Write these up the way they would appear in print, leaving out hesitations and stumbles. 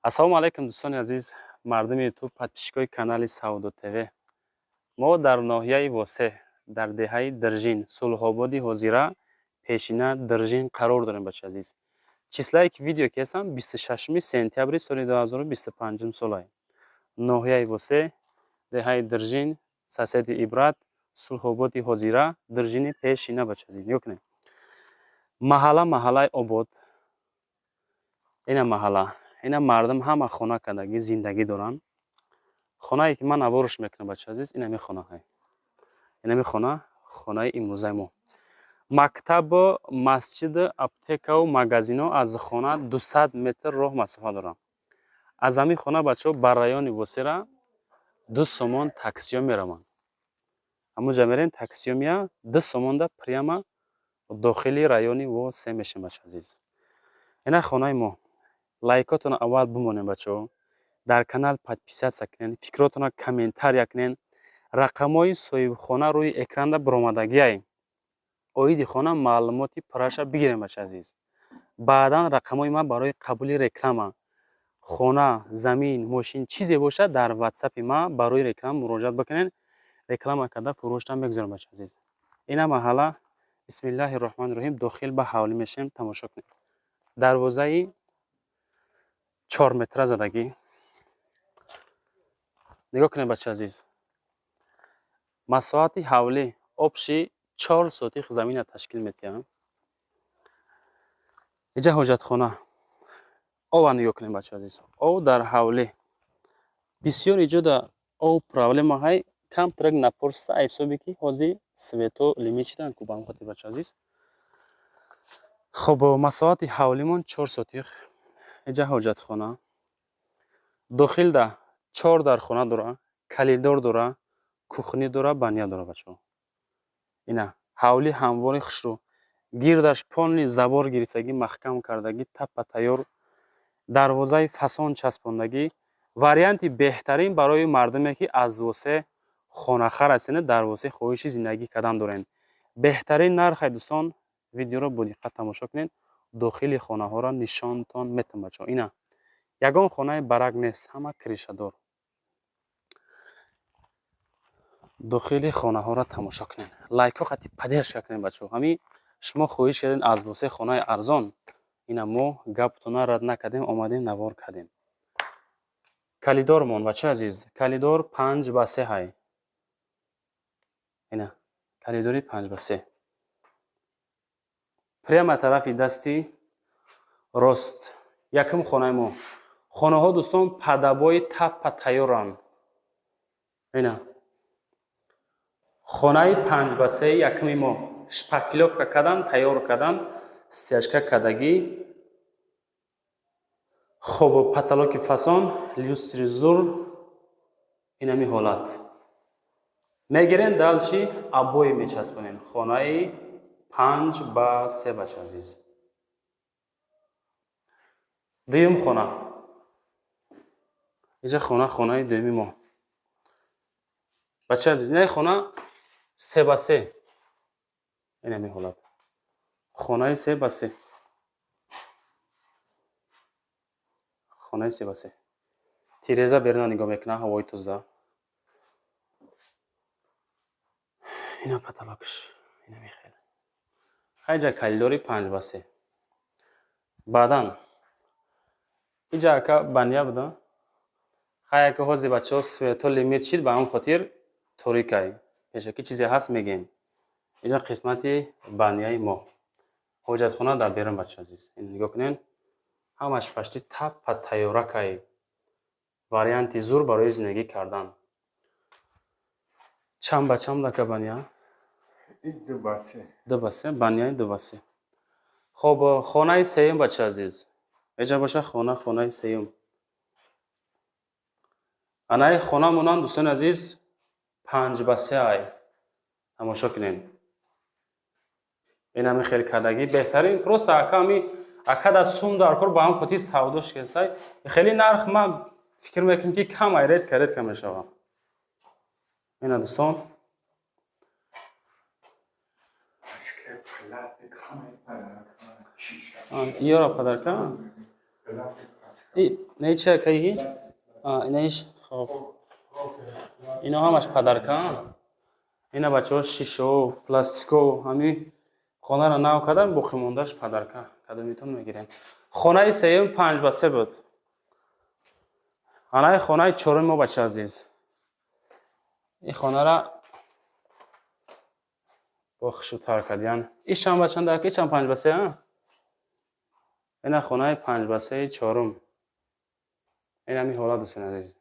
Ассалому алайкум, дӯстони азиз, мардуми Ютуб, подписчикои канали Савдо ТВ. Мо дар ноҳияи Восе, дар деҳаи Диржин, Сулҳободи ҳозира, пешина Диржин қарор дорем, бачаи азиз. Числае ки видео ки ҳастам, 26 сентябри соли 2025 солае. Ноҳияи Восе, деҳаи Диржин, соседи Ибрат, Сулҳободи ҳозира, Диржини пешина, бачаи азиз. Нигоҳ кунед. Маҳалла маҳаллаи обод. Ина маҳалла. Ина мардум ҳама хона кардагӣ зиндагӣ доранд. Хонае ки ман аворш мекунам, бачаи азиз, инами хонаҳай. Инами хона, хонаи имрӯзаи мо. Мактабу масҷиду аптекаву магазино аз хона 200 метр роҳ масофа доранд. Аз ҳамин хона, бачаҳо, ба райони Восера 2 сомон таксиё мераванд. Ҳамунҷа мерем, таксиё меяд, 2 сомонда прямо дохили райони Восе мешем, бачаи азиз. Ина хонаи мо. Лайкотонро аввал бимонем, бачаҳо. Дар канал подписаться кунед, фикротонро комментария кунед. Рақамҳои соҳибхона рӯи экранда баромадагиай. Оиди хона маълумоти пурраша бигирем, бачаи азиз. Баъдан рақамҳои ман барои қабули реклама. Хона, замин, мошин, чизе бошад, дар ватсапи ман барои реклама муроҷиат бикунед. Реклама карда фурӯшта мегузорем, бачаи азиз. Ина маҳалла, бисмиллаҳи роҳмани роҳим, дохил ба ҳавлӣ мешавем, тамошо кунед. Дарвозаи 4 метра задагӣ. Нигоҳ кунед, бачаи азиз. Масоҳати ҳавлӣ общий 4 сотих замина ташкил метиҳад. Иҷа ҳоҷатхона. Ова нигоҳ кунед, бачаи азиз. Ов дар ҳавлӣ. Бисёр иҷода ов проблема ҳай, камтарак напорсиса ҳисобе ки ҳозир свето лимит шидан ку, ба ҳамин хотир, бачаи азиз. Хоб, масоҳати ҳавлимон 4 сотих. Иҷа ҳоҷатхона. Дохилда 4 дархона дора, калидор дора, кухни дора, баня дора, бачаҳо. Ина ҳавли ҳамвори хушрӯ. Гирдаш полный забор гирифтагӣ, маҳкам кардагӣ, таппа тайёр. Дарвозаи фасон часпондагӣ. Варианти беҳтарин барои мардуме ки аз Восе хонахар ҳастед, дар Восе хоҳиши зиндагӣ кардан доред. Беҳтарин нархай, дӯстон, видеоро бо диққат тамошо кунед. Дохили хонаҳоро нишонтон метам, бачаҳо. Ина ягон хонаи барак нест, ҳама крышадор. Дохили хонаҳоро тамошо кунед. Лайкҳо хати поддержка кунед, бачаҳо. Ҳамин шумо хоҳиш кардед аз Восе хонаи арзон. Ина мо гаптона рад накардем, омадем, навор кардем. Калидормон, бачаи азиз, калидор 5 ба 3 ҳай. Ина калидори 5 ба 3. Прямо тарафи дасти рост. Якум хонаи мо. Хонаҳо, дӯстон, падабои таппа тайёранд. Ина хонаи 5 ба 3 якуми мо. Шпаклёвка кардан, тайёр кардан, стяжка кардагӣ. Хоб, потолоки фасон, люстри зур, инами ҳолат. Мегирем, дальше обои мечаспонем. Хонаи 5 ба 3, бачаи азиз. Дуюм хона. Иҷа хона, хонаи дуюми мо. Бачаи азиз, инаи хона 3 ба 3. Инами ҳолат. Хонаи 3 ба 3. Хонаи 3 ба 3. Тиреза беруна нигоҳ мекунад, ҳавои тоза. Ина потолокш. Ина мехел. Ҳайҷа калидори 5 ба 3. Баъдан иҷа ака баня буда. Хай ака ҳозир, бачаҳо, свето лимит шид, ба ҳамон хотир торикай. Пешакӣ чизе ҳаст, мегем. Иҷа қисмати баняи мо. Ҳоҷатхона дар берун, бачаи азиз. Нигоҳ кунед. Ҳамаш пашти таппа тайёракай. Варианти зур барои зиндагӣ кардан. Чанд ба чанд ака баня? 2 ба 3. 2 ба 3, баняи 2 ба 3. Хоб, хонаи сеюм, бачаи азиз. Иҷа боша хона, хонаи сеюм. Анаи хона монанд, дӯстони азиз, 5 ба 3 ай. Тамошо кунед. Инами хел кардагӣ беҳтарин, просто ака ами ака дар сум дар кор, ба ҳам хотир савдо шикастай. Хеле нарх ман фикр мекунам ки кам ай, редко редко мешавад. Ина дӯстон, Пластик, ҳамаи подарка, шиша. Иёра подарка? Пластик. Не чи акаи? Инаиш. Хоб, ино ҳамаш подарка. Ина, бачаҳо, шишо, пластико, ҳами хонаро нав кардан, боқимондааш подарка. Кадомитон мегирем? Хонаи сеюм 5 ба 3 буд. Анаи хонаи чорум мо, бача азиз, ин хонара бо хушрӯтар кардиян. Ишам ба чанд ака? Ишам 5 ба 3. Ина хонаи 5 ба 3-и чорум. Ин ҳами ҳолат, дӯстони азиз,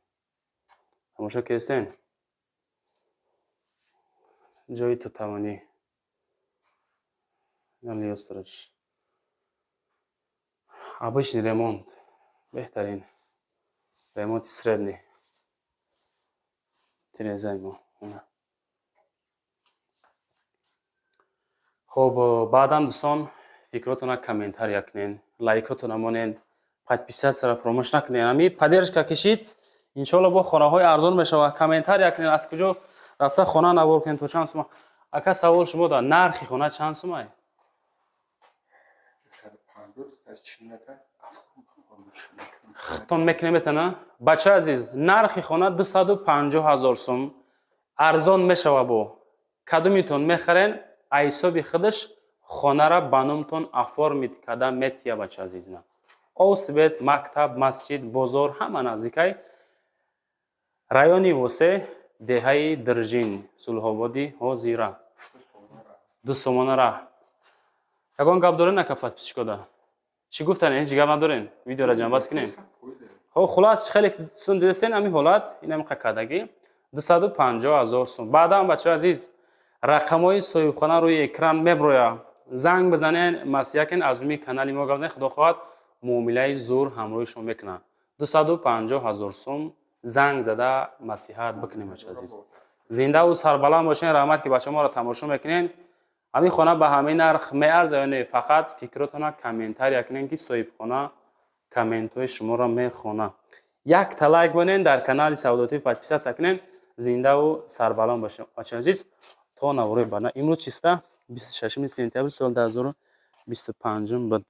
тамошо кестен. Ҷои тутавонӣ, люстра ш, обычный ремонт, беҳтарин ремонти средний тирезаи мо. Хоб, баъдан, дӯстон, фикротона комментария кунен, лайкотона монен, подписаться ро фуромӯш накунен. Ами поддержка кишид, иншоалло, бо хонаҳои арзон мешавад. Комментария кунен, аз куҷо рафта хона навор кунем, то чанд сума. Ака, савол шумо да: нархи хона чанд сумай? Худтон мекунем, метана. Бача азиз, нархи хона 250 000 сум, арзон мешава. Бо кадомитон мехарен, айсоби худаш хонара ба номтон оформить карда метия. Бача азиз, на осбет, мактаб, масҷид, бозор ҳама наздикай. Райони Восе, деҳаи Диржин, Сулҳободи ҳозира, 2 сомона раҳ. Ягон гап дорен, ака, подписчик ода? Чӣ гуфтан? Ҳеҷ гап надорен? Видеора ҷамъбаст кунем. Хоб, хулас, хеле сум дидастен, ҳами ҳолат, инами қакадагӣ, 250 000 сум. Баъдан, бача азиз, рақамҳои соҳибхона рӯи экран меброя. Занг бизанен, маслиҳат кунен, аз уми канали мо гап занен. Худо хоҳад, муомилаи зур ҳамроҳи шумо мекунад. 250 000 сум, занг зада маслиҳат бикунем. Бача азиз, зиндаву сарбаланд бошен. Раҳмат, ки бача моро тамошо мекунен. Ҳамин хона ба ҳамин нарх меарза ё не? Фақат фикротона комментария кунен, ки соҳибхона комментҳои шуморо мехона. Якта лайк монен, дар канали Савдотӣ подписаться кунен. Зиндаву сарбаланд бошем, бача азиз, то наворои баъд. Имрӯз чиста 26 сентябри соли 2025 буд.